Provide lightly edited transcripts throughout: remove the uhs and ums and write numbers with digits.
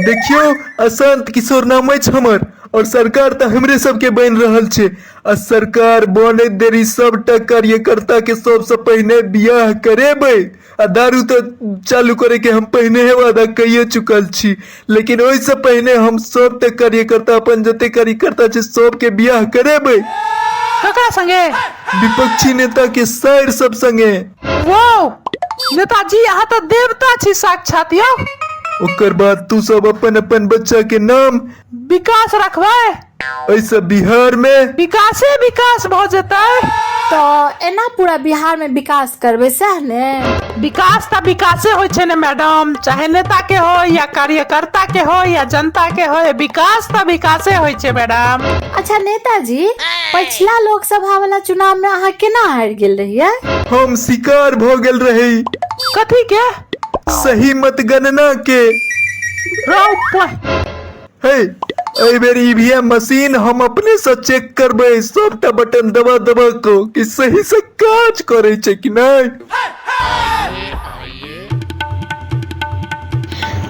देखियौ, अशांत किशोर नाम अछि हमर और सरकार तऽ हमरे सबके बनि रहल छै आ सरकार बनैत देरी सबटा कार्यकर्ता के सबसँ पहिने बियाह करेबै आ दारू तऽ चालू करे के हम पहिने वादा कइए चुकल छी, लेकिन ओहिसँ पहिने हम सबटा कार्यकर्ता, अपन जते कार्यकर्ता छै, सबके बियाह करेबै। ककरा संगे? विपक्षी नेता के सायर सब संगे। वो नेताजी, अहाँ तऽ देवता छी साक्षात यौ। ओकर बाद तू सब अपन अपन बच्चा के नाम विकास रखबै। एहिसँ बिहार में विकासे विकास भऽ जेतै। तऽ एना पूरा बिहार में विकास करबै सएह ने? विकास तऽ विकासे होइ छै ने मैडम, चाहे नेता के हो या कार्यकर्ता के हो या जनता के हो, विकास तऽ विकासे होइ छै मैडम। अच्छा नेताजी, पछिला लोकसभा वाला चुनाव में अहाँ केना हारि गेल रहियै? हम शिकार भऽ गेल रही। कथी के? सही मतगणना के। रौ पह- हे, एहि बेर ईवीएम मशीन हम अपने से चेक करबै, सबटा बटन दबा दबा कऽ कि सही से काज करै छै कि नहि।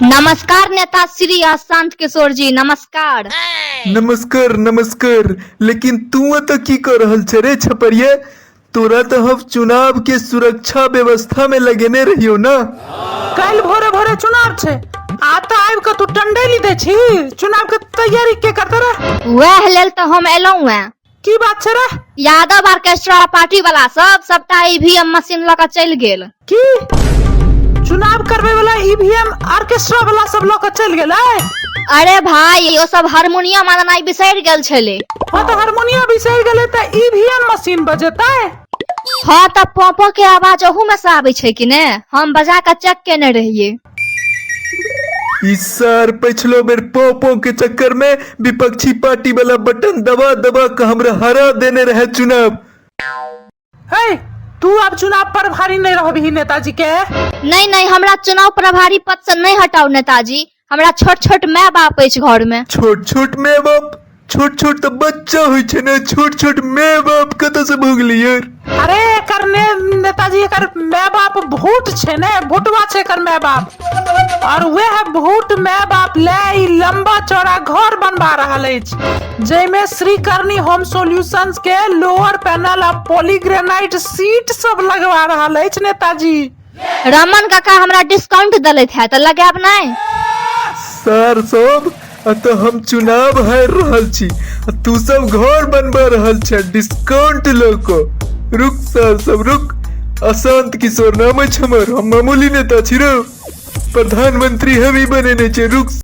नमस्कार नेता श्री अशांत किशोर जी, नमस्कार। नमस्कार नमस्कार। लेकिन तू एतऽ की कऽ रहल छै रे छपरिया? तोरा तऽ हम चुनाव के सुरक्षा व्यवस्था में लगेने रहियो ना। काल्हि भोरे भोरे चुनाव छै आ तऽ आबि कऽ तू टंडेली दै छी। चुनाव के तैयारी के करते रे? वएह लेल तऽ हम एलहुँ हेँ। की बात छै रे? यादव ऑर्केस्ट्रा पार्टी वाला सब सबटा ईवीएम मशीन लऽ कऽ चलि गेल। की चुनाव करबै वाला ईवीएम ऑर्केस्ट्रा वाला सब लऽ कऽ चलि गेलै? अरे भाई, ओ सब हारमोनियम आननाइ बिसरि गेल छलै। हँ तऽ हारमोनियम बिसरि गेलै तऽ ईवीएम मशीन बजेतै? हँ तऽ पोपो के आवाज ओहू में से आबै छै कि ने, हम बजा कऽ चेक केने रहियै। ई सर पिछलो बेर पोपो के चक्कर में विपक्षी पार्टी वाला बटन दबा दबा के हमरा हरा देने रहे चुनाव। हे, तू आब चुनाव प्रभारी नहीं रहबही नेताजी के। नहीं नहीं, हमरा चुनाव प्रभारी पद से नहीं हटाउ नेताजी, हमरा छोट छोट माय बाप अछि घर में। छोट छोट माय बाप? छोट छोट तऽ बच्चा होइ छै ने, छोट छोट माय बाप कतऽ से भऽ गेलै यार? अरे एकर ने नेताजी, एकर माय बाप भूत छै ने, भूतवा छै एकर माय बाप, और वह भूत माय बाप ले ई लंबा चौड़ा घर बनवा रहल अछि, जाहिमे श्री करनी होम सॉल्यूशंस के लोअर पैनल आ पॉलीग्रेनाइट सीट सब लगवा रहल अछि नेताजी। रमन काका हमरा डिस्काउंट देलथि है तऽ लगायब नहि? सर सब, अतः हम चुनाव हारि रहल छी आ तू सब घर बनबा रहल छ डिस्काउंट लऽ कऽ। रुक सर सब रुक, अशांत किशोर नाम अछि हमर, हम मामूली नेता छी रो, प्रधानमंत्री हम ही बनेने छै, रुक।